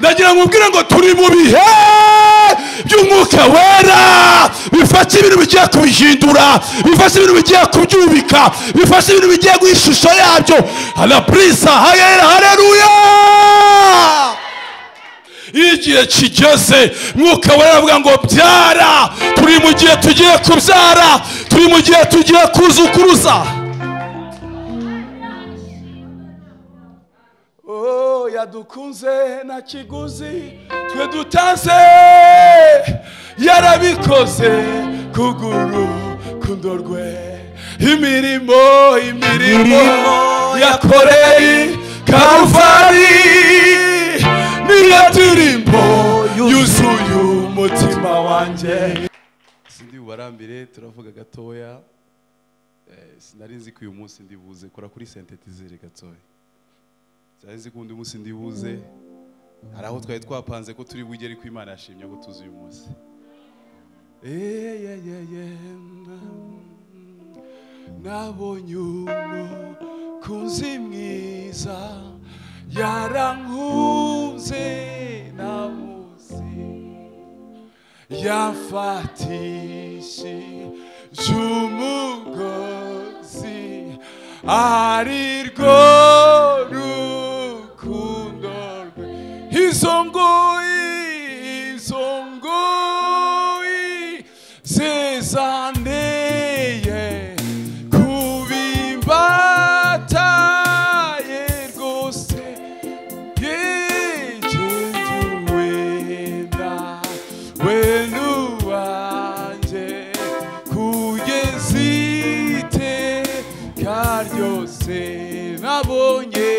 Ndagira ngo ubwire ngo turi mu bihe by'umwuka wera, bifashe ibintu bigiye kubihindura, bifashe ibintu bigiye kubyubika, bifashe ibintu bigiye guha ishusho yabyo. Halabrisa, haleluya. Igihe kigeze mwuka wera avuga ngo byara. Turi mu gihe tugiye kubyara, turi mu gihe tugiye kuzukuruza. Oh, yadukunze na kiguzi twe dutanze, yarabikoze kuguru kundorwe. Imirimo yakoreye Karuvali niyo ndirimbo yuzuye umutima wanjye. Sindi bubarambire, turavuga gatoya. Sinari nzi ko uyu munsi ndibuze kora kuri synthétiseur gatoya. Sinari nzi ko undi munsi ndibuze. Hari aho twari twapanze ko turi bugere ko Imana yashimye ko tuzi uyu munsi. Nabonye umukunzi mwiza, yarankunze namuzi, yamfatishije umugozi, ari rwo rukundo rwe. Izo ngoyi zizaneye kubimbataye rwose, yegenzuwenda wenuwanjye kugeza iteka ryose. Nabonye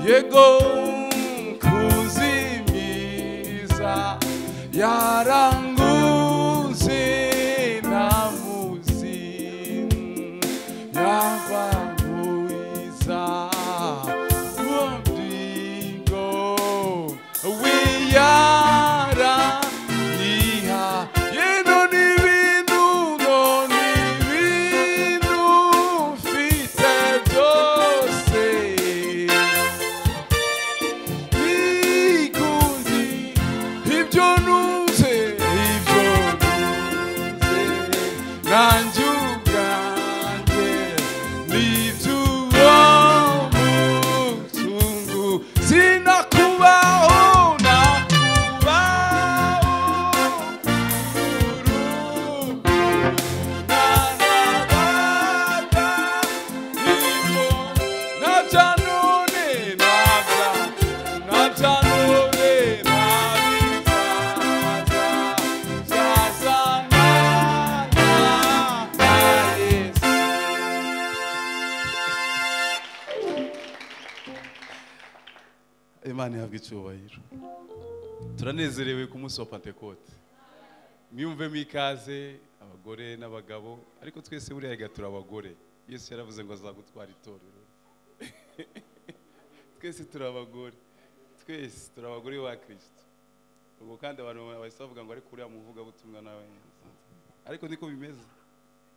yego kuzimiza, yaranguze namuzi, yavamuiza mubingo wiyara niha yeno n'ibintu no n'ibintu mfite byose bikuzi ibyo nunze nanjye ubwanjye n'iby'uwo mucungu. Sinakubaho nakubaho nanabata nabya none nabya none nabizaza zazana na Yesu. Imana ihabwe icyubahiro. Turanezerewe ku munsi wa Pentekote. Mwiyumvemo ikaze abagore n'abagabo, ariko twese buriya rega turi abagore. Yesu yaravuze ngo azagutwara itorero. Twese turi abagore, twese turi abagore ba Kristo. Ubwo kandi abantu bahise bavuga ngo ariko uriya muvugabutumwa nawe, ariko niko bimeze.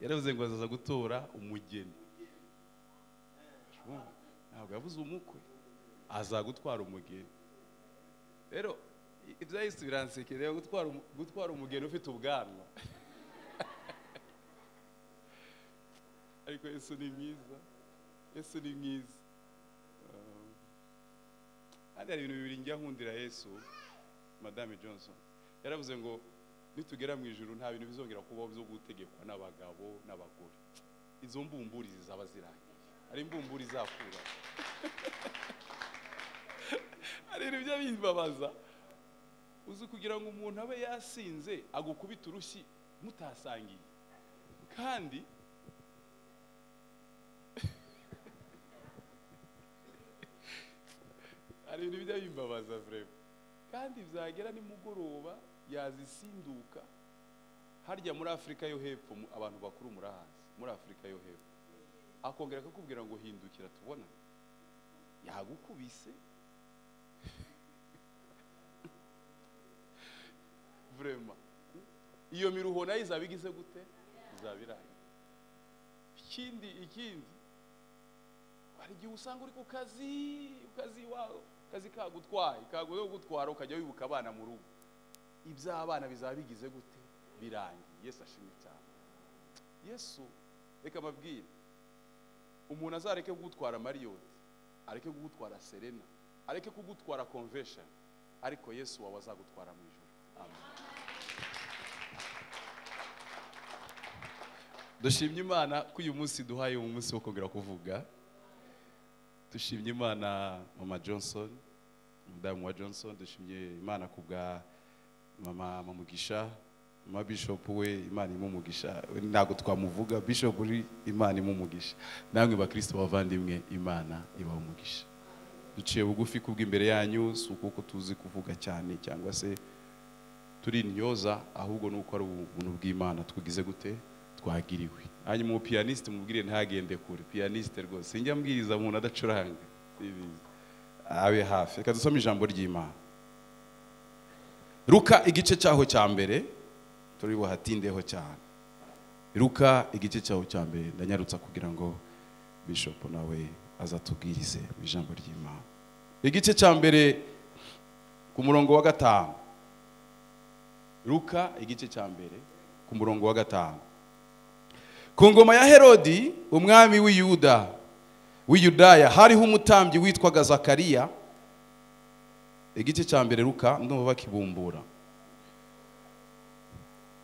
Yaravuze ngo azaza gutora umugeni. Ntabwo yavuze umukwe, azagutwara umugeni. Rero ibya Yesu biransekera, gutwara umugeni ufite ubwanwa. Ariko Yesu ni mwiza, Yesu ni mwiza. Hari ibintu bibiri njya nkundira Yesu. Madame Johnson yaravuze ngo nitugera mu ijuru nta bintu bizongera kubaho byo gutegekwa n'abagabo n'abagore. Izo mbumburi zizaba zirangiye, ari imbumburi zakura. Hari ibintu bijya bimbabaza. Uzi kugira ngo umuntu abe yasinze agukubita urushyi mutasangiye, kandi hari ibintu bijya bimbabaza vraiment. Kandi byagera nimugoroba yazisinduka. Harya muri Afrika yo hepfo abantu bakuru murahazi, muri Afrika yo hepfo akongera akakubwira ngo hindukira tubona yagukubise. Vraiment iyo miruho nayo izabigize gute? Izabiraye. Ikindi hari igihe usanga uri ku kazi wawe Kazi kagutwaye, kagoye gutwara ukajya wibuka abana mu rugo. Iby'abana bizaba bigize gute? Birangiye. Yesu ashimwe cyane. Yesu reka mabwire, umuntu azareke kugutwara Marriott, areke kugutwara Serena, areke kugutwara Convention, ariko Yesu wawe azagutwara mu ijuru. Amen. Dushimye Imana ko uyu munsi duhaye umunsi wo kongera kuvuga. Dushimye Imana Mama Johnson, umudamu wa Johnson, dushimye Imana kubwa Mama Mugisha, Mama Bishop we, Imana imumugisha. Ntago twamuvuga Bishop uri, Imana imumugisha. Namwe bakristo bavandimwe, Imana ibaha umugisha. Duciye bugufi kubw'imbere yanyu, si uko tuzi kuvuga cyane cyangwa se turi intyoza, ahubwo nuko ari ubuntu bw'Imana twigize gute twagiriwe. Hanyuma pianiste mubwire ntagende kure, pianiste rwose sinjya mbwiriza umuntu adacuranga, abe hafi. Reka dusome ijambo ry'Imana. Luka igice cyaho cya mbere, turi buhatindeho cyane. Luka igice cyaho cya mbere, ndanyarutsa kugira ngo Bishop nawe azatubwirize mu ijambo ry'Imana. Igice cya mbere ku murongo wa 5. Luka igice cya mbere ku murongo wa 5. Ku ngoma ya Herodi umwami w'Iyuda w'Iyudaya hariho umutambyi witwaga Zakariya. Igice cya mbere Luka, ndumva bakibumbura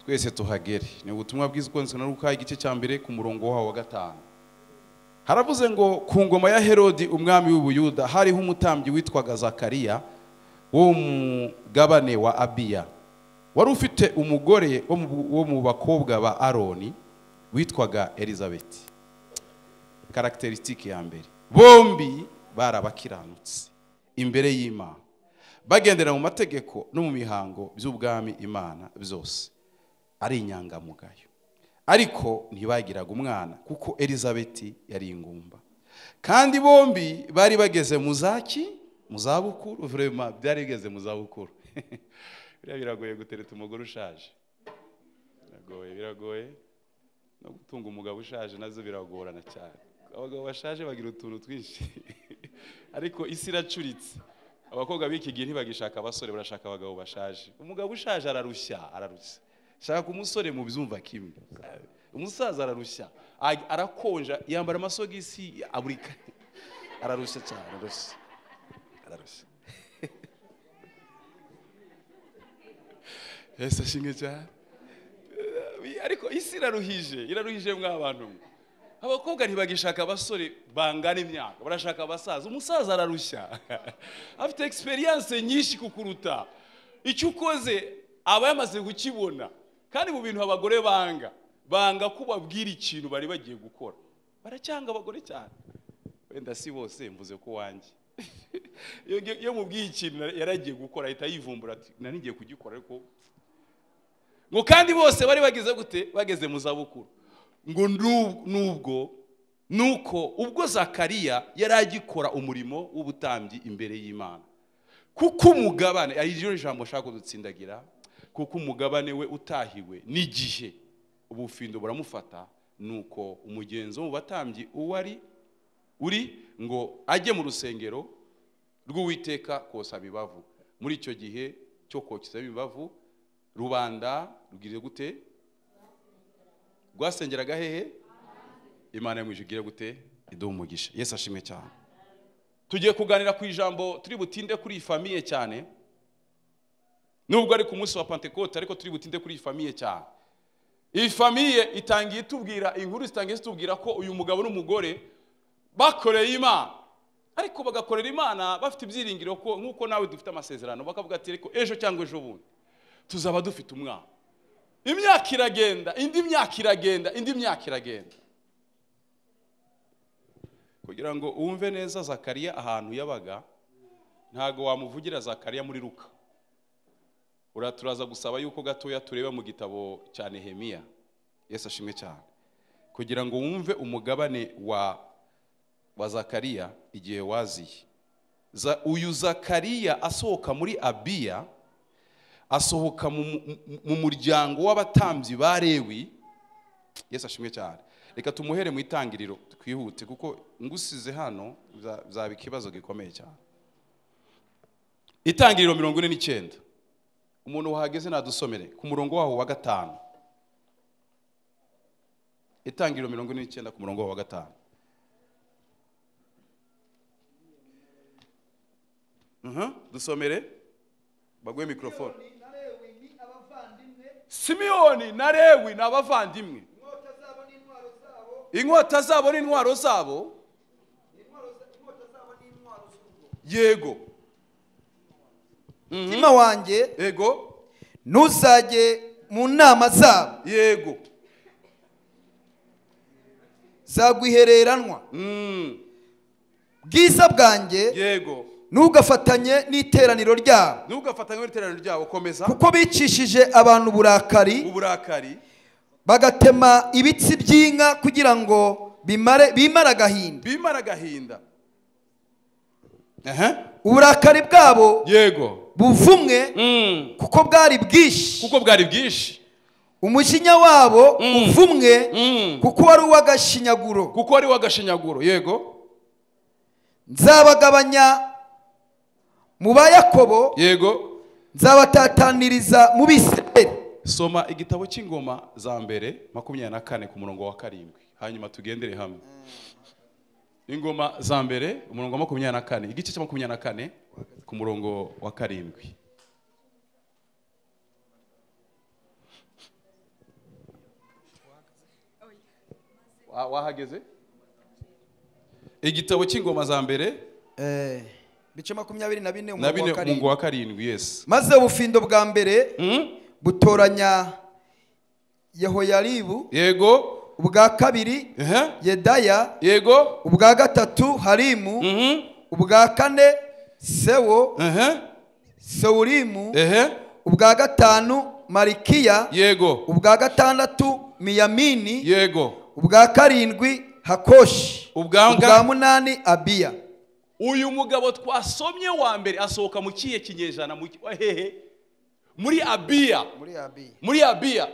twese tuhagere. Ni ubutumwa bwiza ukonse na Luka igice cya mbere ku murongo wawo wa 5. Haravuze ngo ku ngoma ya Herodi umwami w'Ubuyuda hariho umutambyi witwaga Zakariya wo mugabane wa Abiya, wari ufite umugore wo mu bakobwa ba Aroni witwaga Elizabeth. Karakteristike ya mbere, bombi barabakiranutse imbere y'Imana, bagendera mu mategeko no mu mihango by'ubwami Imana byose, ari inyangamugayo. Ariko ntibagiraga umwana kuko Elizabeth yari ingumba, kandi bombi bari bageze mu zaki mu zabukuru. Vraiment byari bigeze mu zabukuru. Biriya biragoye gutereta umugore ushaje, biragoye, biragoye no gutunga umugabo ushaje nazo biragorana cyane. Abagabo bashaje bagira utuntu twinshi ariko isi iracuritse. Abakobwa b'iki gihe ntibagishaka abasore, barashaka abagabo bashaje. Umugabo ushaje ararushya, ararushya. Shaka umusore mu byumva kimwe. Umusaza ararushya, arakonja, yambara amasogisi aburika. Ararushya cyane, ararushya. Ararushya. Yesu ashimwe cyane. Ariko isi iraruhije, iraruhije mwa bantu. Abakobwa ntibagishaka abasore bangana imyaka, barashaka abasaza. Umusaza ararushya. Afite experience nyinshi kukuruta. Icyo ukoze aba yamaze kukibona. Kandi mu bintu abagore banga, banga kubabwira ikintu bari bagiye gukora. Baracyanga abagore cyane. Wenda si bose, mvuze ko wanjye. Iyo mubwiye ikintu yaragiye gukora ahita yivumbura ati nari ngiye kugikora ariko ngo. Kandi bose bari bageze gute? Bageze mu zabukuru. Ngo nubwo nuko ubwo Zakariya yari agikora umurimo w'ubutambyi imbere y'Imana, kuko umugabane, ari ryo jambo nshaka kudutsindagira, kuko umugabane we utahiwe n'igihe ubufindo buramufata, nuko umugenzo mu batambyi uwari uri ngo ajye mu rusengero rw'Uwiteka kosa bibavu. Muri icyo gihe cyo kokisa bibavu, rubanda rugire gute? Rwasengeraga hehe? Imana yamwijigire gute? Iduha umugisha. Yesu ashimwe cyane. Tugiye kuganira ku ijambo turi butinde kuri iyi famille cyane, nubwo ari ku munsi wa Pentecote, ariko turi butinde kuri iyi famille cyane. Iyi famille itangiye itubwira inkuru, zitangiye zitubwira ko uyu mugabo n'umugore bakoreye Imana, ariko bagakorera Imana bafite ibyiringiro ko nkuko nawe dufite amasezerano, bakavuga ati ariko ejo cyangwa ejo bundi tuzaba dufite umwana. Imyaka iragenda, indi myaka iragenda, indi myaka iragenda. Kugira ngo wumve neza Zakariya ahantu yabaga, ntago wamuvugira Zakariya muri Luka. Uraturaza gusaba yuko gatoya tureba mu gitabo cya Nehemiya. Yesu ashimwe cyane. Kugira ngo wumve umugabane wa Zakariya igihe waziye. Uyu Zakariya asohoka muri Abiya, asohoka mu muryango w'abatambyi ba Lewi. Yesu ashimwe cyane. Reka tumuhere mu itangiriro twihute, kuko ngusize hano byaba ikibazo gikomeye cyane. Itangiriro 49. Umuntu wahageze nadusomere ku murongo waho wa 5. Itangiriro 49 ku murongo waho wa 5. Dusomere baguhe microphone. Simiyoni na Lewi ni abavandimwe. Inkota zabo n'intwaro zabo. Yego. Mutima wanjye. Yego. Ntuzajye mu nama zabo. Yego. Zagwihereranwa. Bwiza bwanjye. Yego. Ntugafatanye n'iteraniro ryabo. Ntugafatanye n'iteraniro ryabo, komeza. Kuko bicishije abantu uburakari. Uburakari. Bagatema ibitsi by'inka kugira ngo bimare agahinda. Bimare agahinda. Uburakari bwabo. Yego. Buvumwe. Kuko bwari bwinshi. Kuko bwari bwinshi. Umujinya wabo uvumwe. Kuko wari uw'agashinyaguro. Kuko wari uw'agashinyaguro, yego. Nzabagabanya mu ba Yakobo. Yego. Nzabatataniriza mu Bisirayeli. Soma igitabo cy'ingoma za mbere 24 ku murongo wa 7, hanyuma tugendere hamwe. Ingoma za mbere umurongo wa 24, igice cya 24 ku murongo wa 7. Wahageze? Igitabo cy'ingoma za mbere bice 24 umurongo wa 7. Yes. Maze ubufindo bwa mbere butoranya Yehoyaribu. Yego. Ubwa kabiri Yedaya. Yego. Ubwa gatatu Harimu. Ubwa kane Sewo. Sewurimu. Ubwa gatanu Marikiya. Yego. Ubwa gatandatu Miyamini. Yego. Ubwa karindwi Hakoshi. Ubwa munani Abiya. Uyu mugabo twasomye wa mbere asohoka mu kiye kinyejana mu hehe? Muri Abiya. Muri Abiya.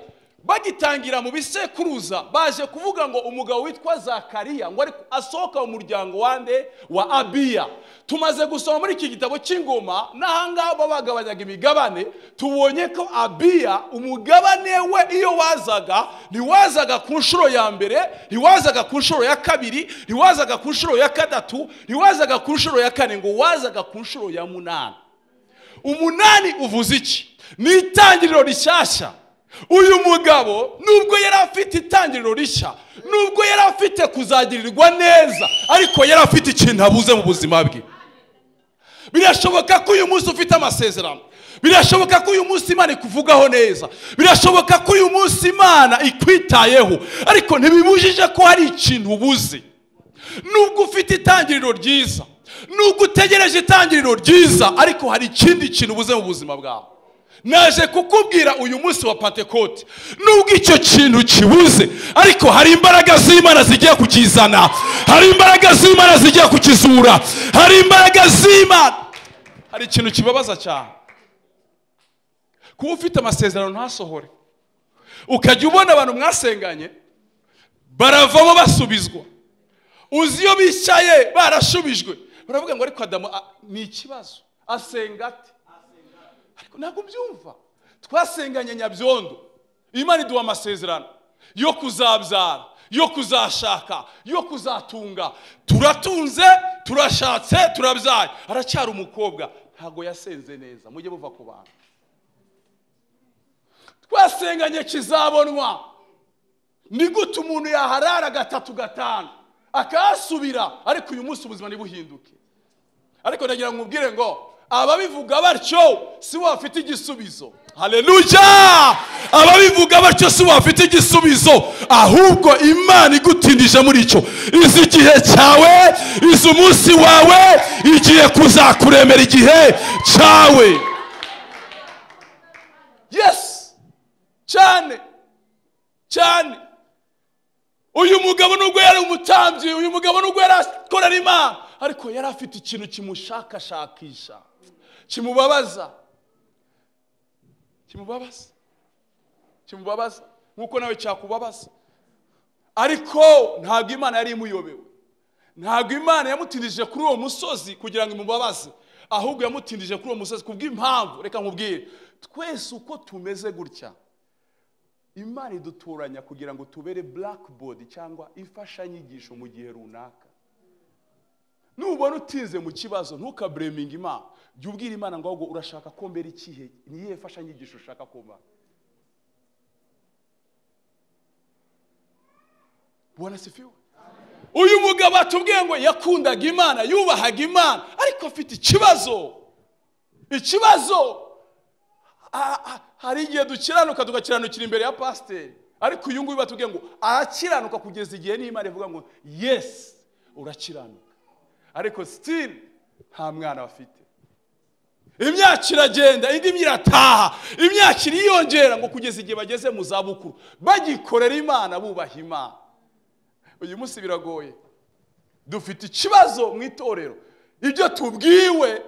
Bagitangira mu bisekuruza baje kuvuga ngo umugabo witwa Zakariya ngo ariko asohoka mu muryango wande wa Abiya. Tumaze gusoma muri iki gitabo cy'ingoma n'ahangaha babagabanyaga imigabane, tubonye ko Abiya umugabane we iyo wazaga ntiwazaga ku nshuro ya mbere, ntiwazaga ku nshuro ya kabiri, ntiwazaga ku nshuro ya gatatu, ntiwazaga ku nshuro ya kane, ngo wazaga ku nshuro ya 8. 8 uvuze iki? Ni itangiriro rishyashya. Uyu mugabo nubwo yari afite itangiriro rishya, nubwo yari afite kuzagirirwa neza, ariko yari afite ikintu abuze mu buzima bwe. Birashoboka ko uyu munsi ufite amasezerano, birashoboka ko uyu munsi Imana ikuvugaho neza, birashoboka ko uyu munsi Imana ikwitayeho, ariko ntibibujije ko hari ikintu ubuze. Nubwo ufite itangiriro ryiza, nubwo utegereje itangiriro ryiza, ariko hari ikindi kintu ubuze mu buzima bwawe. Naje kukubwira uyu munsi wa Pentekote, nubwo icyo kintu kibuze, ariko hari imbaraga z'Imana zigiye kukizana, hari imbaraga z'Imana zigiye kukizura, hari imbaraga z'Imana. Hari ikintu kibabaza cyane, kuba ufite amasezerano ntasohore, ukajya ubona abantu mwasenganye baravamo basubizwa, uzi iyo bicaye barashubijwe baravuga ngo ariko Adamu ni ikibazo, asenga ate? Ariko ntabwo mbyumva. Twasenganye Nyabyondo, Imana iduha amasezerano yo kuzabyara, yo kuzashaka, yo kuzatunga. Turatunze, turashatse, turabyaye, aracyari umukobwa, ntabwo yasenze neza. Mujye muva ku bantu. Twasenganye kizabonwa. Ni gute umuntu yaharara 3 5 akasubira, ariko uyu munsi ubuzima ntibuhinduke? Ariko ndagira ngo nkubwire ngo ababivuga batyo si bo bafite igisubizo. Haleluya! Ababivuga batyo si bo bafite igisubizo, ahubwo Imana igutindije muri icyo. Izi igihe cyawe, izi umunsi wawe, igiye kuzakuremera igihe cyawe. Yes! Cyane cyane. Uyu mugabo nubwo yari umutambyi, uyu mugabo nubwo yari akorera Imana, ariko yari afite ikintu kimushakashakisha, kimubabaza, kimubabaza, kimubabaza nkuko nawe cyakubabaza. Ariko ntabwo Imana yari imuyobewe, ntabwo Imana yamutinije kuri uwo musozi kugira ngo imubabaze, Ahubwo yamutindije kuri uwo musozi kubw'impamvu. Reka nkubwire, twese uko tumeze gutya, Imana idutoranya kugira ngo tubere blackboard cyangwa imfashanyigisho mu gihe runaka. Nubona utinze mu kibazo, ntukabreminga Imana. Jya ubwira Imana ngo ahubwo urashaka ko mbera ikihe, niyihe mfashanyigisho ushaka ko mba. Bwana sifiwe. Uyu mugabo atubwiye ngo yakundaga Imana, yubahaga Imana, ariko afite ikibazo. Ikibazo. Hari igihe dukiranuka tugakiranukira imbere ya pasiteri, ariko uyu nguyu batubwiye ngo arakiranuka kugeza igihe n'Imana ivuga ngo yes, urakiranuka, ariko still nta mwana bafite. Imyaka iragenda, indi irataha, imyaka iriyongera, ngo kugeza igihe bageze mu zabukuru bagikorera Imana, bubaha Imana. Uyu munsi biragoye, dufite ikibazo mu itorero. Ibyo tubwiwe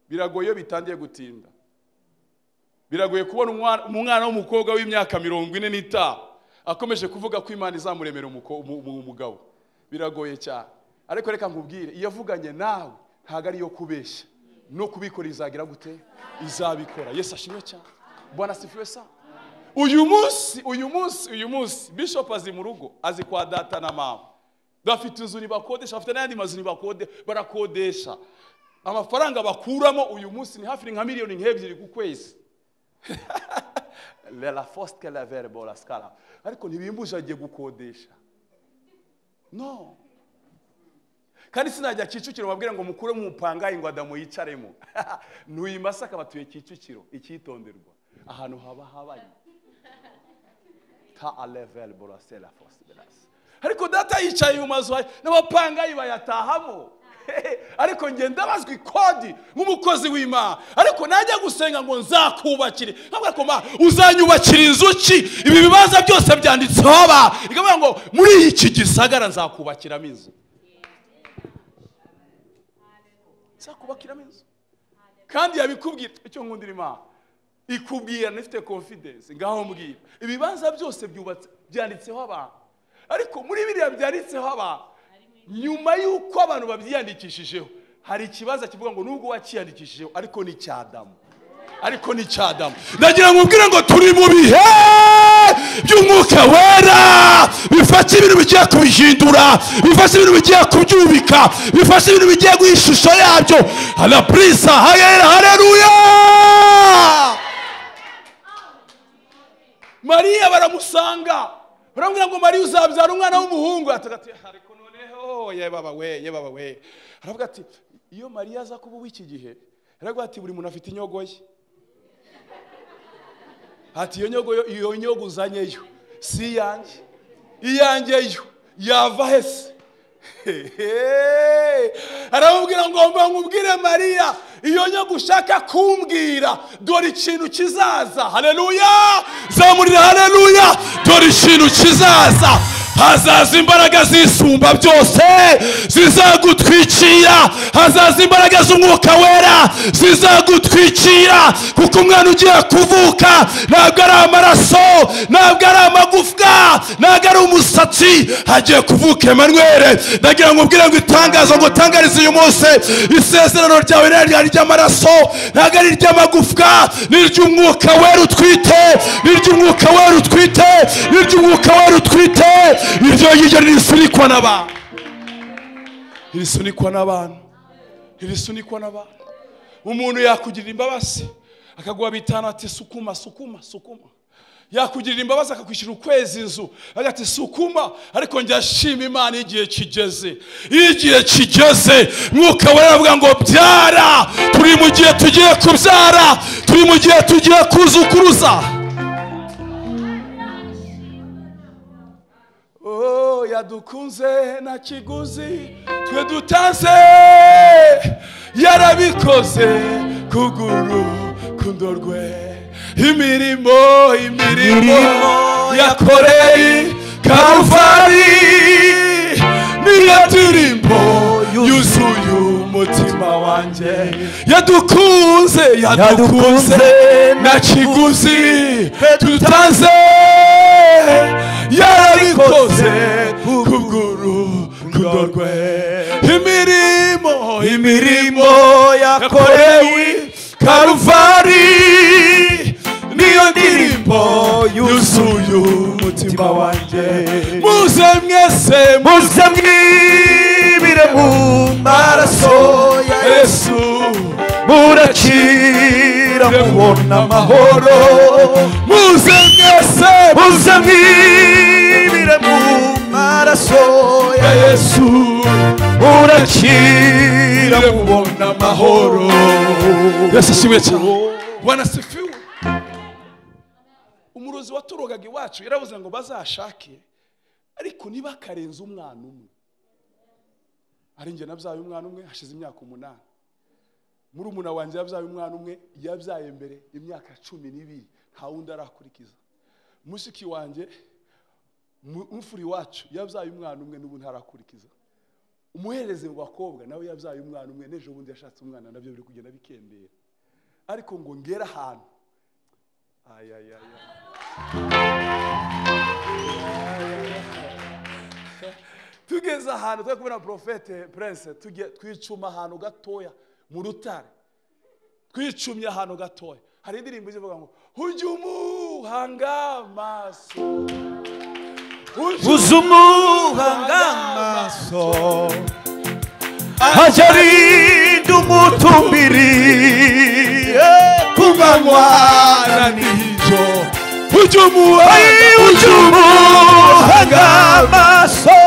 biragoye, bitangiye gutinda. Biragoye kubona umwana w'umukobwa w'imyaka 45 akomeje kuvuga ko Imana izamuremera umugabo. Biragoye cyane. Ariko reka nkubwire, iyo avuganye nawe ntago ari yo kubeshya, no kubikora izagira gute? Izabikora. Yesu ashimwe cyane. Bwana sifiwe sana. Uyu munsi Bishop azi mu rugo, azi kwa data na mama. Bafite inzu nibakodesha, bafite n'ayandi mazu nibakode, barakodesha. Amafaranga bakuramo uyu munsi ni hafi nka miliyoni 2 ku kwezi. La force que la verbo la scala. Ariko ntibimbuje agiye gukodesha. No. Kandi sinajya Kicukiro babwira ngo mukure mu mupangayi ngo Adamu yicaremo. Nuyi Masaka batuye Kicukiro, icyitonderwa. Ahantu haba habaye. Ta level borase la force belas. Ariko data yicaye mu mazu n'abapangayi bayatahamo. Ariko nge ndabazwi kodi nk'umukozi w'Imana, ariko najya gusenga ngo nzakubakire, nkavuga ko ma uzanyubakira inzu ki? Ibi bibanza byose byanditseho aba, ikavuga ngo muri iki gisagara nzakubakiramo inzu, nzakubakiramo inzu. Kandi yabikubwira icyo nkundira Imana, ikubwira nifite confidence, ngaho mbwira ibibanza byose byubatse byanditseho abantu, ariko muri biriya byanditseho abantu, nyuma y'uko abantu babyiyandikishijeho, hari ikibazo kivuga ngo nubwo wakiyandikishijeho ariko ni cyadamu, ariko ni cyadamu. Ndagira ngo ubwire ngo turi mu bihe by'umwuka wera, bifata ibintu bigiye kubihindura, bifata ibintu bigiye kubyubika, bifata ibintu bigiye guha ishusho yabyo. Ala prisa haleluya. Mariya baramusanga, baramubwira ngo Mariya uzabyara umwana w'umuhungu. Ati ariko noneho ye baba we, ye baba we. Aravuga ati iyo Mariya aza kuba w'iki gihe, aravuga ati buri muntu afite inyogo ye. Ati iyo nyogo, iyo nyogo uzanyeyo si iyanjye, iyanjye yo yava hese? Aramubwira ngo mba nkubwire Mariya, iyo nyogo ushaka kumbwira, dore ikintu kizaza. Haleluya, zamurira haleluya. Dore ikintu kizaza, hazaza imbaraga zisumba byose zizagutwikira, hazaza imbaraga z'umwuka wera zizagutwikira, kuko umwana ugiye kuvuka ntabwo ari amaraso, ntabwo ari amagufwa, ntabwo ari umusatsi, hagiye kuvuka Emmanuel. Ndagira ngo ubwire ngo itangazo ngo tangarize uyu munsi, isezerano ryawe ntabwo ari iry'amaraso, ntabwo ari iry'amagufwa, ni iry'umwuka wera utwite, ni iry'umwuka wera utwite, ni iry'umwuka wera utwite. Iryo ngiryo ririsunikwa n'abantu, ririsunikwa n'abantu, ririsunikwa n'abantu. Umuntu yakugirira imbabazi akaguha 5 ati sukuma sukuma sukuma, yakugirira imbabazi akakwishyura ukwezi inzu agati sukuma. Ariko njya shima Imana igihe kigeze, igihe kigeze mwuka wera aravuga ngo byara. Turi mu gihe tugiye kubyara, turi mu gihe tugiye kuzukuruza. Oh, yadukunze na kiguzi twe dutanze, yarabikoze kuguru kundorwe. Imirimo yakoreye Karuvali niyo ndirimbo yuzuye umutima wanjye. Yadukunze, yadukunze na kiguzi tutanze, yarabikoze kubw'urukundo rwe. Imirimo Yakorewe Karuvari niyo ndirimbo yuzuye umutima wanjye. Muze mwese, muze mwibire mu maraso ya Yesu, murakira mubona amahoro. Muze mwese, muze mwibire mu maraso ya Yesu, murakira mubona amahoro. Yesu ashimwe cyane. Bwana asifiwe. Umurozi waturogaga iwacu yaravuze ngo bazashake ariko niba karenze umwana umwe. Ari njye nabyaye umwana umwe hashize imyaka 8. Murumuna wanjye yabyaye umwana umwe, yabyaye mbere imyaka 12, nta wundi arakurikiza. Mushiki wanjye umfuri wacu yabyaye umwana umwe n'ubu ntarakurikiza. Umuhereze mu bakobwa nawe yabyaye umwana umwe n'ejo bundi yashatse umwana, nabyo biri kugenda bikembera. Ariko ngo ngera ahantu ay ay ay. Tugeze ahantu twe kubona prophète Prince, tujye twicuma ahantu gatoya mu rutare. Twicumye ahantu gatoya. Hari indirimbo ivuga ngo ujye umuhanga amaso, uze umuhanga amaso, ajarinda umutumbiri ku manywa na nijoro. Ujye umuhanga amaso,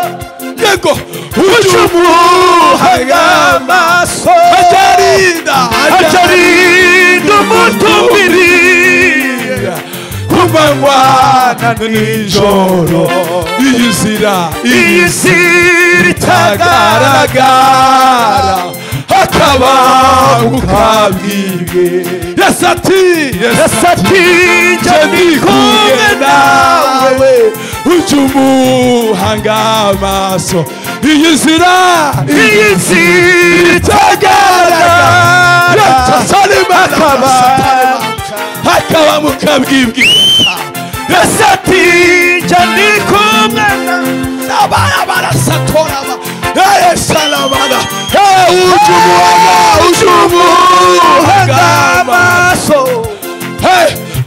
yego, ujye umuhanga amaso, ajarinda, ajarinda umutumbiri ku manywa na nijoro. Iyi nzira, iyi nzira itagaragara hakaba ukabwibwe. Yesu ati, Yesu ati njye ndi kumwe nawe, ujye umuhanga amaso. Iyi nzira, iyi nzira itagaragara hakaba mukabwibwe. Yesu ati njye ndi kumwe nawe. Barasatoraba esalabana ujye umuhanga, ujye umuhanga amaso,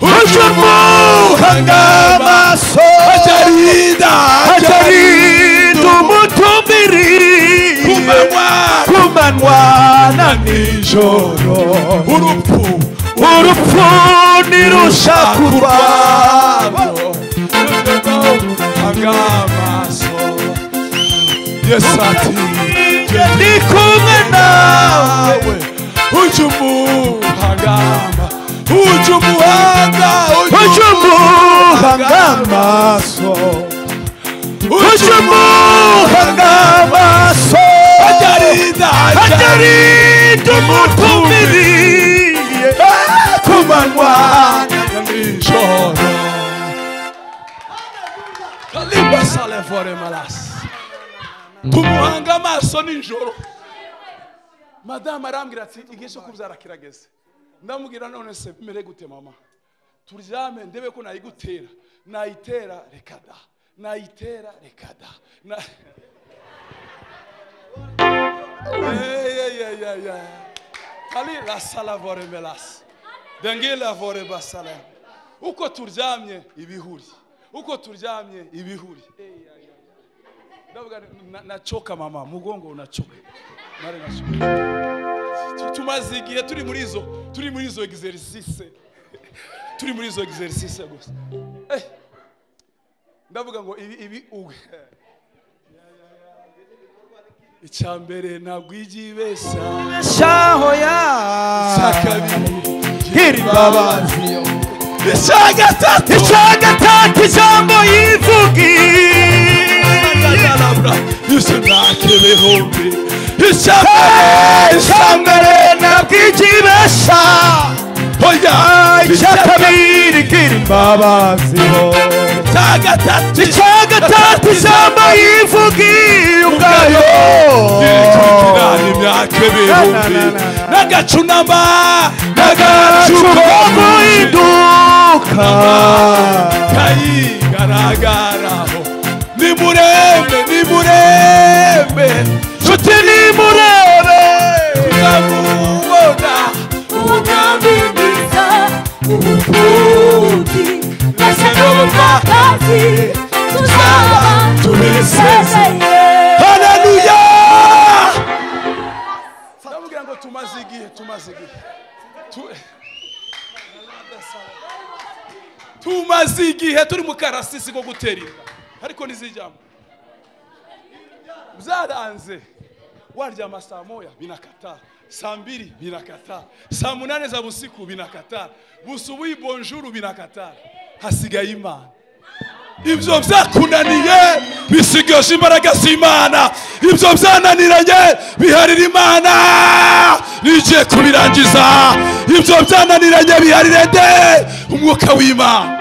ujye umuhanga amaso, ajarinda, ajarinda umutumbiri ku manywa, ku manywa na nijoro. Urupfu, urupfu ntirushaku rwabo, hanga amaso. Yesu ati ndi kumwe nawe, ujye umuhanga, ujye umuhanga, ujye umuhanga amaso, ujye umuhanga amaso, ajarinda, ajarinda umutumbiri ku manywa na nijoro. Kalimba salevore malas. Tumuhanga amaso nijoro. Madame arambwira ati igihe cyo kubyara kirageze. Ndamubwira none se bimere gute mama? Turyame ndebe ko nayigutera. Nayitera reka da. Nayitera reka da. Kali la salavore melas. Dengela vore basala. Uko turyamye ibihuri. Uko turyamye ibihuri. Ndavuga nachoka mama, mugongo unachoka. Mare nachoka. Tumaze igihe turi muri izo exercice. Turi muri izo exercice gusa. Ndavuga ngo ibi uwe. Icyambere ntabwo ijibesha. Shaho ya. Icyakabiri gira imbabazi. Icyagatatu, icyagatatu ijambo yivugiye. Ibihumbi. Icyambere ntabwo ijibesha. Oya. Icyakabiri gira imbabazi. Icyagatatu, icyagatatu ijambo yivugiye ubwayo. Imyaka ibihumbi n'agacunama, n'agacu ko guhinduka kayigaragaraho. Nimurebe, nimurebe, nshuti nimurebe, tuzamubona Umwami mwiza ubupfubyi mbese n'ubupfakazi tuzaba tubisezeye. Haleluya. Ndamubwira ngo tumaze igihe, tumaze igihe, tumaze igihe turi mu karasisi ko gutera inda, ariko ntizijyamo. Byaranze. Waryama saa 1 binakataa, saa 2 binakataa, saa 8 za busiku binakataa, busubuhi bonjour binakataa. Hasigaye Imana. Ibyo byakunaniye bisigaje imbaraga z'Imana. Ibyo byananiranye biharira Imana, nije kubirangiza. Ibyo byananiranye biharire nde? Umwuka w'Imana.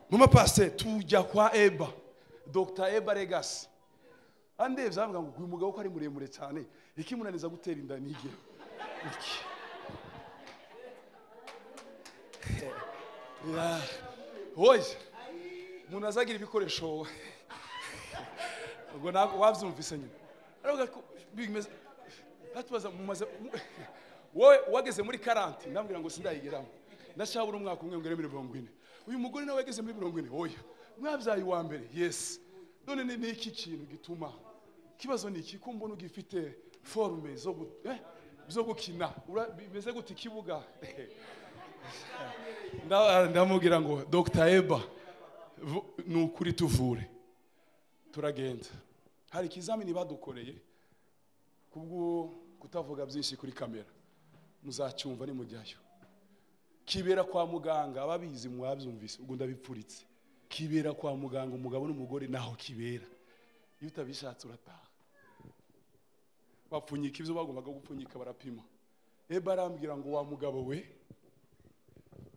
Mama pasteur, tujya kwa Eba, Dr. Eba Legacy. Andevye avuga ngo uyu mugabo ko ari muremure cyane, ikimunaniza gutera inda nige. Oye, umuntu azagira ibikoresho ubwo ntabwo wabyumvise nyine. Aravuga ko bimeze batubaza mumaze wowe wageze muri 40, ndambwira ngo sindayigeramo. Ndashabura umwaka umwe ngere muri 40. Uyu mugore nawe yageze muri 40. Oya, mwabyaye wa mbere. Yes. None ni iki kintu gituma kibazo ni iki ko mbona ugifite forme zo gukina bimeze gute ikibuga? Ndamubwira ngo Dr. Eba ni ukuri tuvure. Turagenda. Hari ikizamini badukoreye kubwo kutavuga byinshi kuri kamera, muzacyumva ni mujyayo. Kibera kwa muganga, ababizi mwabyumvise, ubwo ndabipfuritse. Kibera kwa muganga, umugabo n'umugore naho kibera. Iyo utabishatse urataha. Bapfunyika ibyo bagombaga gupfunyika barapima. Eba arambwira ngo wa mugabo we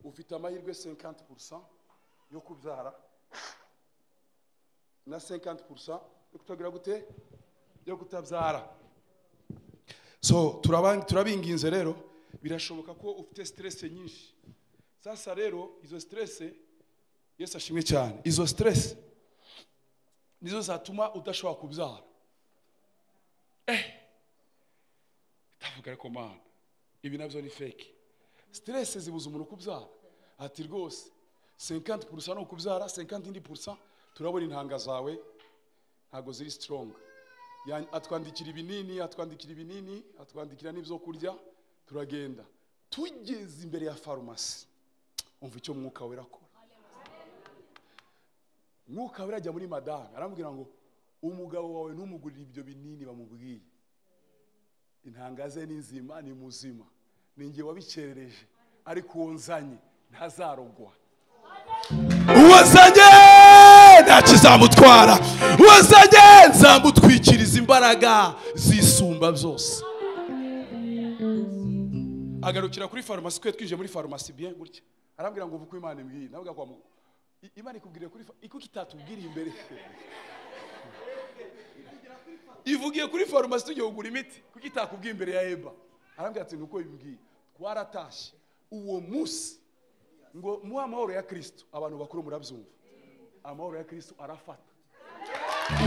ufite amahirwe 50% yo kubyara na 50% yo kutagira gute, yo kutabyara. So turabinginze rero, birashoboka ko ufite stress nyinshi. Sasa rero izo stress, Yesu ashimwe cyane, izo stress nizo zatuma udashobora kubyara. Ndavuga ariko Mana, ibi nabyo ni fake. Stress zibuza umuntu kubyara. Ati rwose 50% no kubyara, 50% turabona intanga zawe ntago ziri strong. Atwandikira ibinini, atwandikira ibinini, atwandikira n'ibyo kurya, turagenda. Tugeze imbere ya farumasi, umva icyo Mwuka Wera akora. Mwuka Wera ajya muri madame aramubwira ngo umugabo wawe ntumugurire ibyo binini bamubwiye. Intanga ze ni nzima, ni muzima. Ninjye wabicerereje, ariko uwo nzanye ntazarogwa. Uwo nzanye ntakizamutwara. Uwo nzanye nzamutwikiriza imbaraga zisumba byose. Agarukira kuri farumasi, kwe twinjiye muri farumasi bien gutya. Arambwira ngo uvuko Imana imbwiye. Navuga kwa Imana ikubwiriye kuri iko kitatubwiriye imbere. Ivugiye kuri farumasi tugiye kugura imiti, kuko itakubwiye imbere ya Eba. Arambwira ati nuko bimbwiye. Twaratashe uwo munsi ngo muha amahoro ya Kristo. Abantu bakuru murabyumva, amahoro ya Kristo arafata.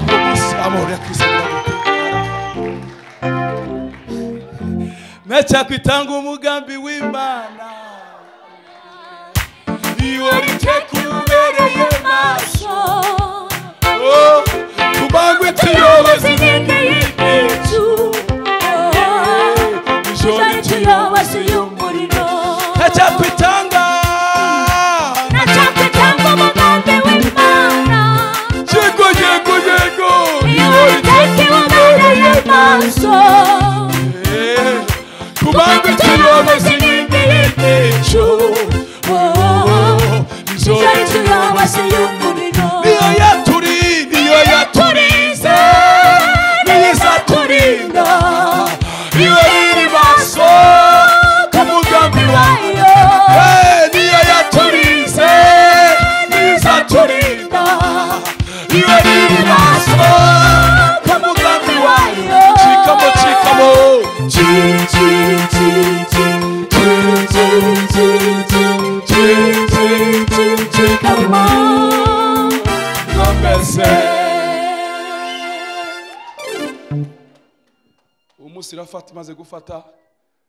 Uwo munsi amahoro ya Kristo arafata. Nacyakwitanga umugambi w'Imana, iwo rikubereye maso. Kubangwe tuyobozi inkingi y'igicu, ijoro tuyobozi y'umuriro. Nacyakwitanga, nacyakwitanga umugambi w'Imana. Yego yego yego, iwo rikubereye maso. Kubangwe tuyobozi inkingi y'igicu, ijoro tuyobozi y'umuriro. Niyo yaturi, niyo yaturize, niyo izaturinda, niyo iri maso ku mugambi wayo. Niyo yaturize, niyo izaturinda, niyo iri maso ku mugambi wayo. Chikamo chikamo, chi chi chi chi chi chi chi chi chi chi chikamo. Irafata, imaze gufata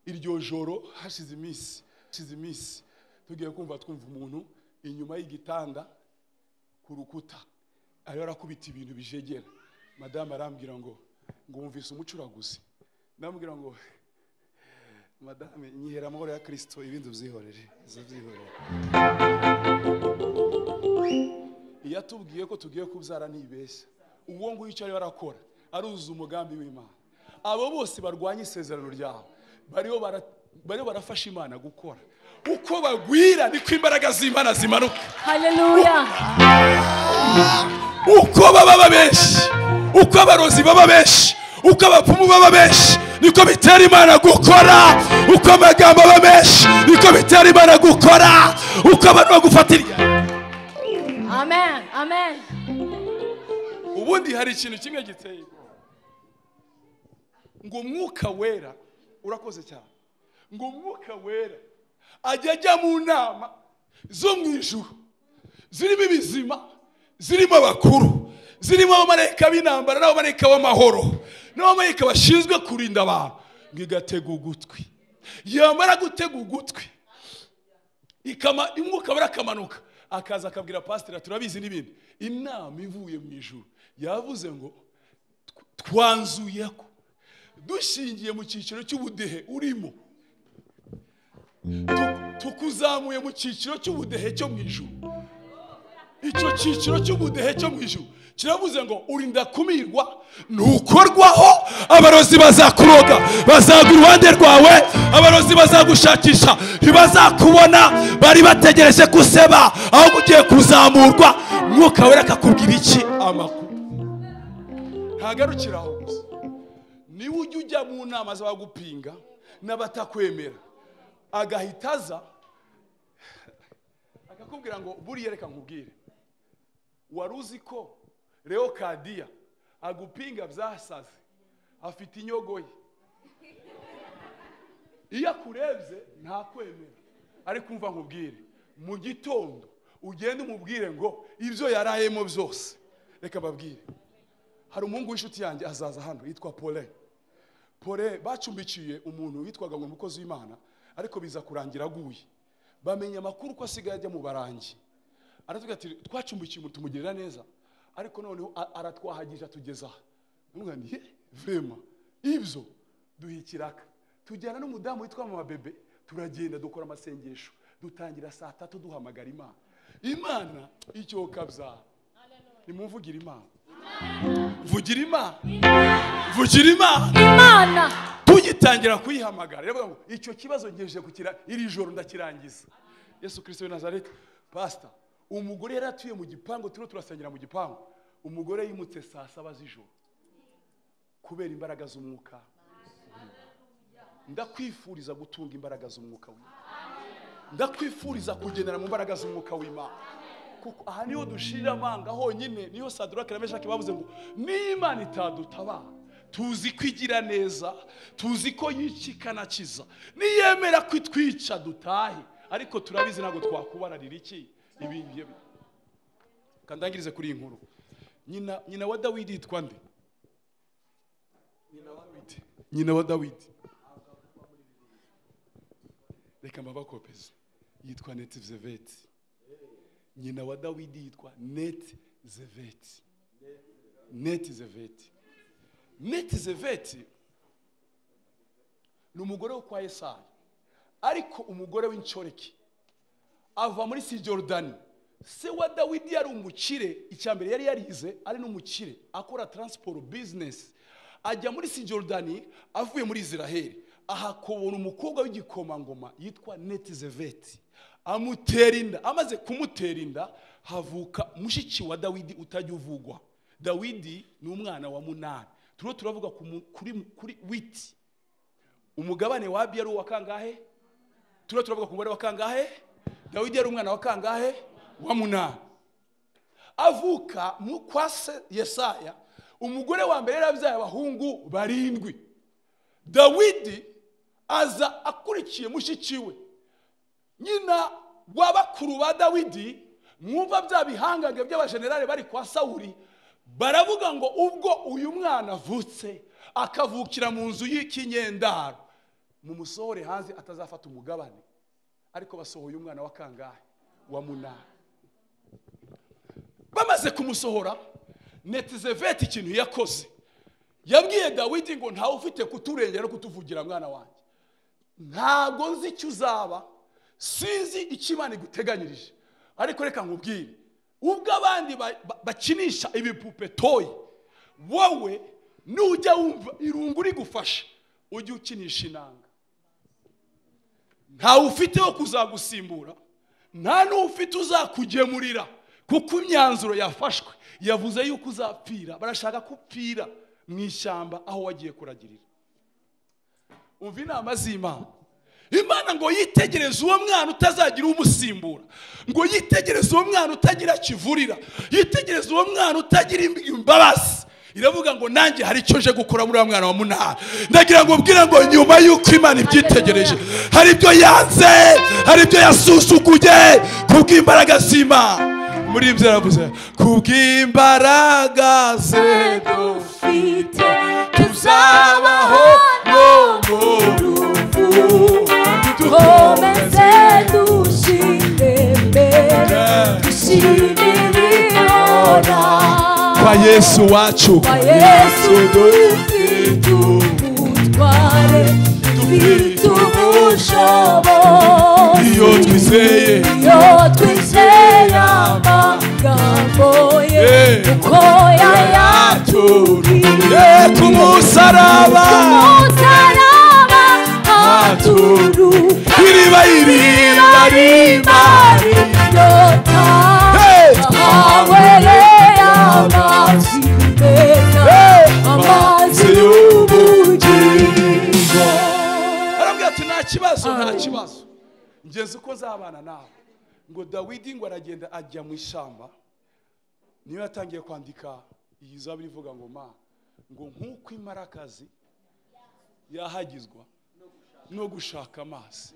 iryo joro hashize iminsi tugiye kumva twumva umuntu inyuma y'igitanda ku rukuta ariyo arakubita ibintu bijegera. Madame arambwira ngo wumvise umucuraguzi. Ndamubwira ngo madame nyihera amahoro ya Kristo, ibindi ubyihorere, ubyihorere. Iyo atubwiye ko tugiye kubyara ntibeshya, uwo nguyu icyo ariyo arakora aruzuza umugambi w'Imana. Abo bose barwanya isezerano ryawe bariho barafasha Imana gukora. Uko bagwira niko imbaraga z'Imana zimanuka. Haleluya. Uko baba benshi, uko abarozi baba benshi, uko abapfumu baba benshi, niko bitera Imana gukora. Uko amagambo aba menshi, niko bitera Imana gukora. Uko abantu bagufatira. Amen, amen. Ubundi hari ikintu kimwe giteye ngo Umwuka Wera urakoze cyane, ngo Umwuka Wera ajya ajya mu nama zo mu ijuru zirimo ibizima, zirimo abakuru, zirimo abamarayika b'intambara n'abamarayika b'amahoro n'abamarayika bashinzwe kurinda abantu, ngo igatega ugutwi. Yamara gutega ugutwi Umwuka Wera akamanuka akaza akabwira pasiteri, turabizi n'ibindi. Inama ivuye mu ijuru yavuze ngo twanzuye ko dushingiye mu cyiciro cy'ubudehe urimo, tukuzamuye mu cyiciro cy'ubudehe cyo mu ijuru. Icyo cyiciro cy'ubudehe cyo mu ijuru kiravuze ngo urinda kumirwa ntukorwaho, abarozi bazakuroga, bazagwa iruhande rwawe, abarozi bazagushakisha ntibazakubona, bari bategereje kuseba aho ugiye kuzamurwa. Mwuka Wera akakubwira iki? Amakuru. Ntagarukira aho gusa, niwe ujya ujya mu nama z'abagupinga n'abatakwemera, agahita aza akakubwira ngo buriya reka nkubwire, wari uzi ko Leo Kadia agupinga byasaze, afite inyogoye, iyo akurebye ntakwemera, ariko umva nkubwire, mu gitondo ugende umubwire ngo ibyo yarayemo byose. Reka babwire, hari umuhungu w'inshuti yanjye azaza hano yitwa Paulin. Paulin bacumbikiye umuntu witwaga ngo umukozi w'Imana, ariko biza kurangira aguye. Bamenya amakuru ko asigaye ajya mu barangi. Aratubwira ati twacumbikiye umuntu tumugirira neza, ariko noneho aratwahagije atugeza aha. Ndamubwira nti vraiment ibyo duha ikiraka. Tujyana n'umudamu witwa Mama Bebe, turagenda dukora amasengesho, dutangira saa 3 duhamagara Imana. Imana icyo kabyara. Nimumvugire Imana. Vugira Imana. Vugira Imana. Imana. Tugitangira kuyihamagara iravuga ngo icyo kibazo ngejeje kukira iri joro ndakirangiza. Yesu Kristo w'i Nazareti. Pastor, umugore yari atuye mu gipangu, turiho turasengera mu gipangu. Umugore yimutse saa 7 z'ijoro kubera imbaraga z'umwuka. Ndakwifuriza gutunga imbaraga z'umwuka w'Imana. Ndakwifuriza kugendera mu mbaraga z'umwuka w'Imana. Kuko aha niho dushirira amanga honyine, niho Sadraka na Meshaki bavuze ngo n'Imana itadutabara, tuzi ko igira neza, tuzi ko yica ikanakiza, niyemera ko itwica dutahe, ariko turabizi ntabwo twakubararira iki ibi. Kandangirize kuri iyi nkuru. Nyina wa Dawidi yitwa nde? Nyina wa Dawidi reka mbabakopeze, yitwa Netizeveti. Nyina wa Dawidi yitwa Netizeveti. Netizeveti. Netizeveti ni umugore wo kwa Yesaya, ariko umugore w'inshoreke, ava muri Sijordani. Se wa Dawidi yari umukire, icyambere yari yarize ari n'umukire, akora transport business. Ajya muri Sijordani avuye muri Israheli, ahakobona umukobwa w'igikomangoma yitwa Netizeveti, amutera inda. Amaze kumutera inda havuka mushiki wa Dawidi utajya uvugwa. Dawidi ni umwana wa 8. Turiho turavuga kuri witi. Umugabane wa Abiya ari uwa kangahe? Turiho turavuga ku mubare wa kangahe? Dawidi yari umwana wa kangahe? Wa 8. Avuka mu kwa se Yesaya, umugore wa mbere yarabyaye abahungu 7. Dawidi aza akurikiye mushiki we. Nyina w'abakuru ba Dawidi, mwumva bya bihangange by'abajenerali bari kwa Sawuli, baravuga ngo ubwo uyu mwana avutse akavukira mu nzu y'ikinyendaro, mumusohore hanze atazafata umugabane. Ariko basohoye umwana wa kangahe? Wa munani. Bamaze kumusohora, Netizeveti ikintu yakoze, yabwiye Dawidi ngo ntawe ufite kuturengera no kutuvugira mwana wanjye, ntabwo nzi icyo uzaba, sinzi icyo Imana iguteganyirije, ariko reka nkubwire, ubwo abandi bakinisha ibipupe toyi, wowe nujya wumva irungu rigufasha ujye ukinisha inanga. Ntawe ufite wo kuzagusimbura, nta n'ufite uzakugemurira, kuko imyanzuro yafashwe yavuze yuko uzapfira. Barashaka kupfira mu ishyamba aho wagiye kuragirira. Umva inama z'Imana. Imana ngo yitegereze uwo mwana utazagira umusimbura, ngo yitegereze uwo mwana utagira kivurira, yitegereze uwo mwana utagira imbabazi. Iravuga ngo nanjye hari icyo nje gukora muri wa mwana wa munani. Ndagira ngo mbwira ngo nyuma y'uko Imana ibyitegereje, hari ibyo yanze, hari ibyo yasusuguye kubw'imbaraga z'Imana. Muri ibyo yaravuze, kubw'imbaraga ze dufite tuzabaho no mu rupfu, dukomeze dushime imbere, dushimire Ihoraho. Kwa Yesu wacu, kwa Yesu dufite ubutware, dufite ubushobozi, iyo twizeye, iyo twizeye amagambo ye, uko yayatubwiye ku musaraba, ku musaraba haturuka iriba, iriba rimara inyota, ahawereye amazi meza, amazi y'ubugingo. Arambwira ati nta kibazo, nta kibazo, ngeze uko nzabana nawe. Ngo Dawidi ngo aragenda ajya mu ishyamba, niyo yatangiye kwandika iyi zaburi ivuga ngo ma ngo nk'uko imparakazi yahagizwa no gushaka amazi,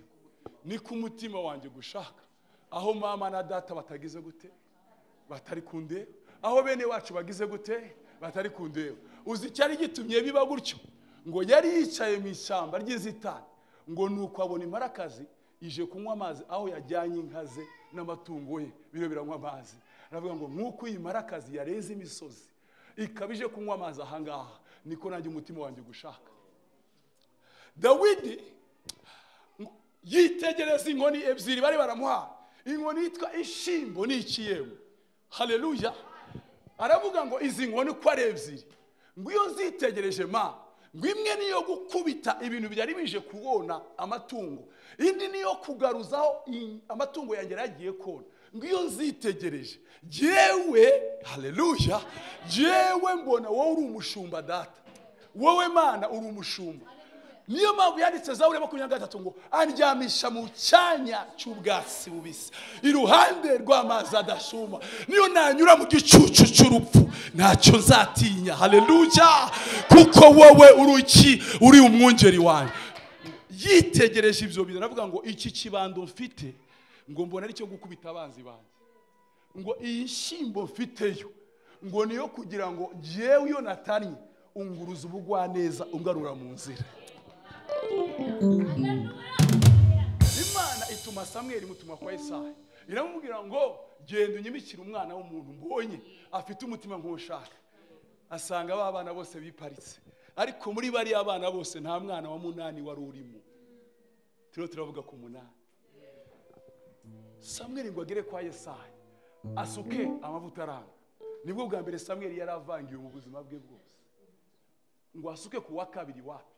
niko umutima wanjye gushaka aho mama na data batagize gute, batari kundeba, aho bene wacu bagize gute, batari kundeba. Uzi icyari gitumye biba gutyo? Ngo yari yicaye mu ishyamba ry'inzitane, ngo nuko abona imparakazi ije kunywa amazi aho yajyanye inka ze n'amatungo ye, biro biranywa amazi. Aravuga ngo nk'uko iyi mparakazi yareze imisozi ikaba ije kunywa amazi ahangaha, niko nanjye umutima wanjye gushaka. Dawidi yitegereza inkoni ebyiri bari baramuha, inkoni yitwa ishimbo n'ikiyemo. Haleluya. Aravuga ngo izi nkoni uko ari ebyiri, ngo iyo nzitegereje ma, ngo imwe niyo gukubita ibintu byari bije kubona amatungo, indi niyo kugaruzaho amatungo yanjye yagiye kona. Ngo iyo nzitegereje jewe, haleluya, jewe mbona wowe uri umushumba data, wowe Mana uri umushumba. Niyo mpamvu yanditse Zaburi ya 23 ngo andyamisha mu cyanya cy'ubwatsi bubisi, iruhande rw'amazi adasuma, niyo nanyura mu gicucu cy'urupfu ntacyo nzatinya. Haleluya, kuko wowe uri iki? Uri umwungeri wanjye. Yitegereje ibyo bintu aravuga ngo iki kibando mfite ngo mbona ari cyo gukubita abanzi banjye, ngo iyi nshyimbo mfiteyo ngo niyo kugira ngo jewe iyo natannye unguruza ubugwaneza ungarura mu nzira. Imana ituma Samweli imutuma kwa Yesaya, iramubwira ngo genda unyimikire umwana w'umuntu mbonye afite umutima nk'ushaka. Asanga ba bana bose biparitse, ariko muri bariya bana bose nta mwana wa munani wari urimo. Turiho turavuga ku munani. Samweli ngo agere kwa Yesaya asuke amavuta aranga. Nibwo bwa mbere Samweli yaravangiwe mu buzima bwe bwose. Ngo asuke ku wa kabiri wapi?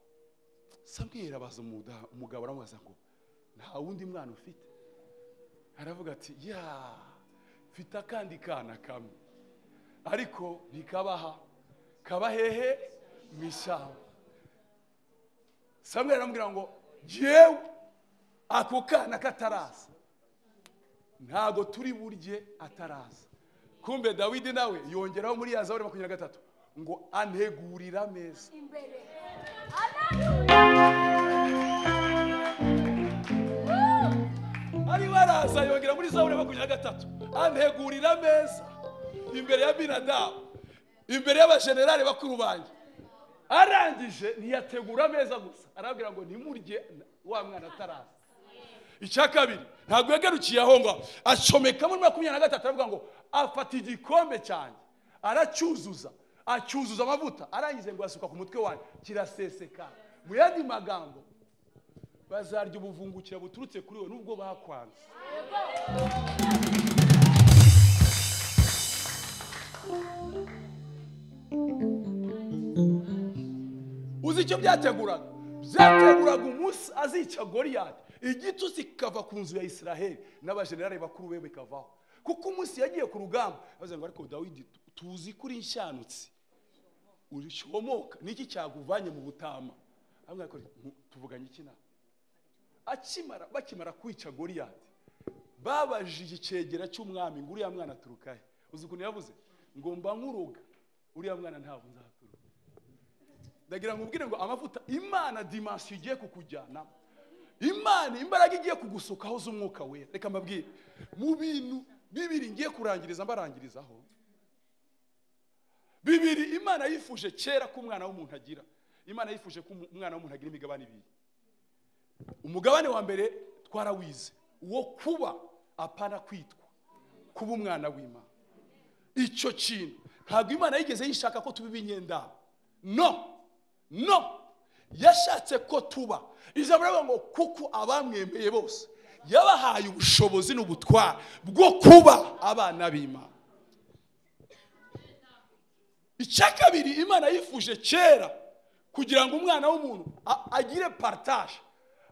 Samweli abaza umugabo aramubaza ngo nta wundi mwana ufite? Aravuga ati ya, mfite akandi kana kamwe, ariko ntikabaha, kaba hehe? Mu ishyamba. Samweli aramubwira ngo jewe ako kana kataraza ntago turi burye ataraza. Kumbe Dawidi nawe yongeraho muri ya Zaburi 23 ngo antegurira ameza. Ari baraza yongera muri Zaburi 23 antegurira ameza imbere ya Binadamu, imbere y'abajenerali bakuru banjye, Arangije ntiyategura ameza gusa, arabwira ngo ntimurye wa mwana ataraza. Icya kabiri ntabwo yagarukiye aho ngaho, acomeka muri 23 aravuga ngo afata igikombe cyanjye aracyuzuza, acyuzuza amavuta, arangize ngo asuka ku mutwe wanjye kiraseseka. Mu yandi magambo bazarya ubuvungukira buturutse kuri we nubwo bakwanze. Uzi icyo byateguraga? Byateguraga umunsi azica Goliyati, igitutsi kikava ku nzu ya Israheli n'abajenerali bakuru be bikavaho. Kuko umunsi yagiye ku rugamba bavuze ngo ariko Dawidi tuzi kuri inshanutsi urishomoka, niki cyaguvanye mu butama? Tuvuganye iki nawe? Akimara bakimara kwica Goliyati babajije icegera cy'umwami ngo uriya mwana aturuka he? Uzi ukuntu yavuze ngo mba nkuroga uriya mwana ntabwo nzaturuka. Ndagira ngo ubwire ngo amavuta Imana dimension igiye kukujyana, Imana imbaraga igiye kugusukaho z'umwuka wera. Reka mbabwire mu bintu bibiri ngiye kurangiriza mbarangirizaho. Bibiri Imana yifuje kera ko umwana w'umuntu agira. Imana yifuje ko umwana w'umuntu agira imigabane ibiri. Umugabane wa mbere twarawize, uwo kuba apana kwitwa, kuba umwana w'Imana. Icyo kintu ntabwo Imana yigeze yishaka ko tuba ibinyendaro. No, no, yashatse ko tuba. Ijambo rivuga ngo kuko abamwemeye bose yabahaye ubushobozi n'ubutware bwo kuba abana b'Imana. Icya kabiri Imana yifuje kera kugira ngo umwana w'umuntu agire partage,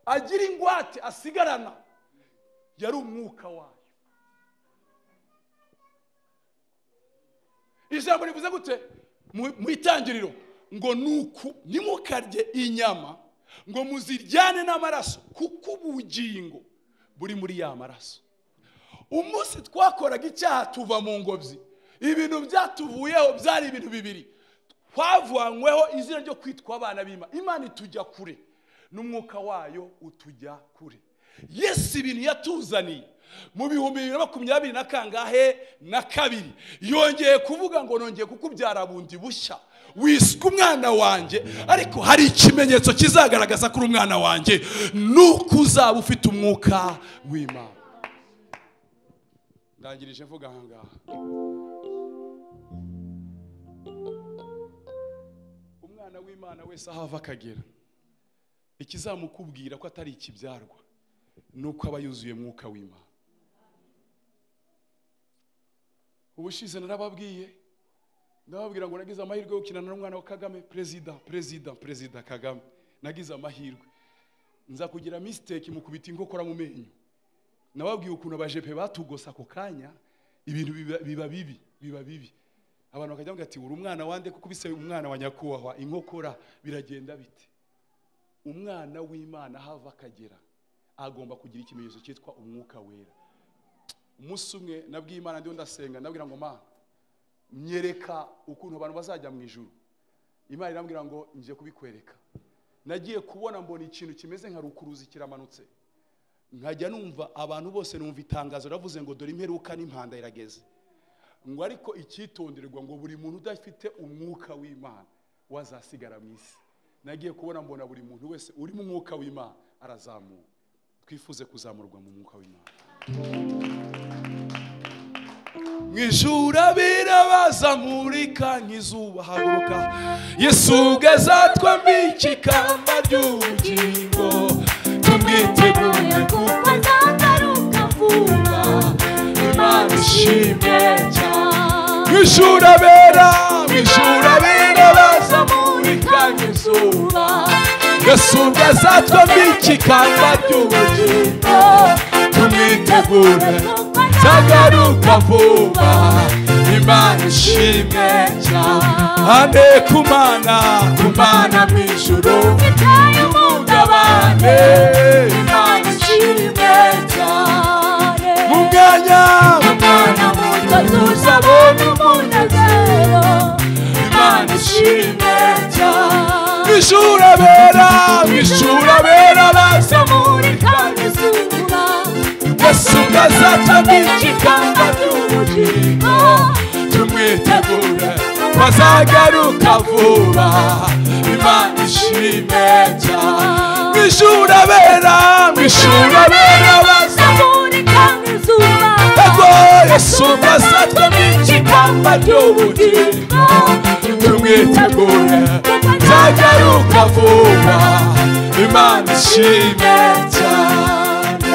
agire ingwate asigarana, yari umwuka wayo. Ijambo rivuze gute mu itangiriro ngo nuku nimukarye inyama ngo muziryane n'amaraso, kuko ubugingo buri muri ya maraso. Umunsi twakoraga icyaha tuva mu ngobyi, ibintu byatuvuyeho byari ibintu bibiri. Twavanyweho izina ryo kwitwa abana b'Imana. Imana itujya kure n'umwuka wayo utujya kure. Yesu ibintu yatuzaniye mu 2022 yongeye kuvuga ngo nongeye kukubyara bundi bushya, wiswe umwana wanjye, ariko hari ikimenyetso kizagaragaza ko uri umwana wanjye, nuko uzaba ufite umwuka w'Imana. Ndangirije mvuga aha ngaha, umwana w'Imana wese aho ava akagera, ikizamukubwira ko atari ikibyarwa nuko aba yuzuye mwuka w'Imana. Ubushize narababwiye, ndababwira ngo nagize amahirwe yo gukinana n'umwana wa Kagame, perezida Kagame. Nagize amahirwe nza kugira mistake mukubita inkokora mu menyo. Nababwiye ukuntu abajepe batugosa ako kanya, ibintu biba bibi, biba bibi. Abantu bakajya bavuga ati uri umwana wande kuko bise umwana wa nyakubahwa inkokora, biragenda bite? Umwana w'Imana hava akagera agomba kugira ikimenyetso cyitwa umwuka wera. Umunsi umwe nabwiye Imana ndiho ndasenga, ndabwira ngo Mana nyereka ukuntu abantu bazajya mu ijuru. Imana irambwira ngo ngiye kubikwereka. Nagiye kubona mbona ikintu kimeze nka rukuruzi kiramanutse, nkajya numva abantu bose, numva itangazo ravuze ngo dore imperuka n'impanda irageze, ngo ariko icyitonderwa ngo buri muntu udafite umwuka w'Imana wazasigara mu isi. Nagiye kubona mbona buri muntu wese uri mu mwuka w'Imana arazamuka. Twifuze kuzamurwa mu mwuka w'Imana. Mu ijuru abira bazamurika nk'izuba, haguruka Yesu ubwo azatwambika ikamba ry'ubugingo, tumwitegure kuko azagaruka vuba. Imana ishimwe cyane. Mu ijuru abera, mu ijuru abera bazamurika nk'izuba, Yesu ubwo azatwambika ikamba ry'ubugingo, tumwitegure zagaruka vuba. Imana ishimwe cyane. Ane kumana, kumana mu ijuru Mfite umugabane, Imana ishimwe cyane. Mu mwanya, mu Umwana muto tuzabona umunezero. Imana ishimwe cyane. Mu ijuru abera, mu ijuru abera Bazamurika nk'izuba, Yesu ubwo azatwambika ikamba ry'ubugingo, tumwitegure bazagaruka vuba. Imana ishimwe cyane. Mw'ijuru abera, mw'ijuru abera bazamurika nk'izuba. Ego Yesu azatwambika ikamba ry'ubugingo, tumwitegure nzagaruka vuba. Imana ishimwe cyane.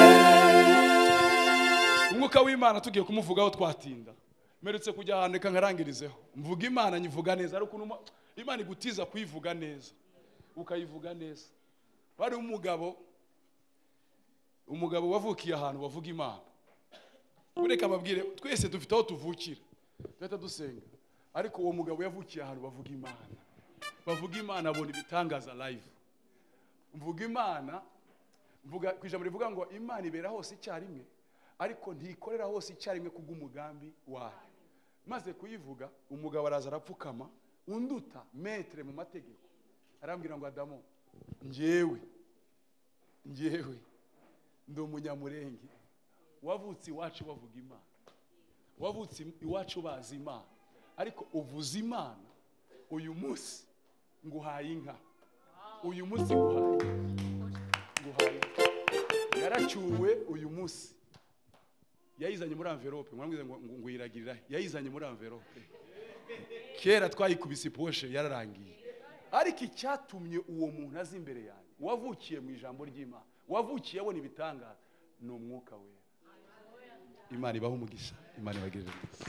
Umwuka w'Imana tugiye kumuvugaho twatinda. Mperutse kujya ahantu reka nkarangirizeho. Mvuga Imana nyivuga neza, ariko Imana igutiza kuyivuga neza, ukayivuga neza. Bari umugabo wavukiye ahantu bavuga Imana. Ureka ababwire twese dufite aho tuvukira, duhita dusenga. Ariko uwo mugabo yavukiye ahantu bavuga Imana. Bavuga Imana abona ibitangaza live. Mvuga Imana, mvuga ku ijambo rivuga ngo Imana ibera hose icyarimwe, ariko ntikorera hose icyarimwe kubw'umugambi wayo. Maze kuyivuga, umugabo araza arapfukama, unduta metre mu mategeko. Arambwira ngo Adamu, njyewe ndi umunyamurenge, wavutse iwacu bavuga Imana, wavutse iwacu bazi Imana, ariko uvuze Imana uyu munsi nguhaye inka, uyu munsi nguhaye inka. Yaracyuwe uyu munsi, yayizanye muri envelope. Mwamwize ngo nguyiragirira, yayizanye muri envelope. Kera twayikubise iposhe yararangiye. Ariko icyatumye uwo muntu aza imbere yanjye, wavukiye mu ijambo ry'Imana, wavukiye abona ibitangaza, ni umwuka wera. Imana ibahe umugisha, Imana ibagirire neza.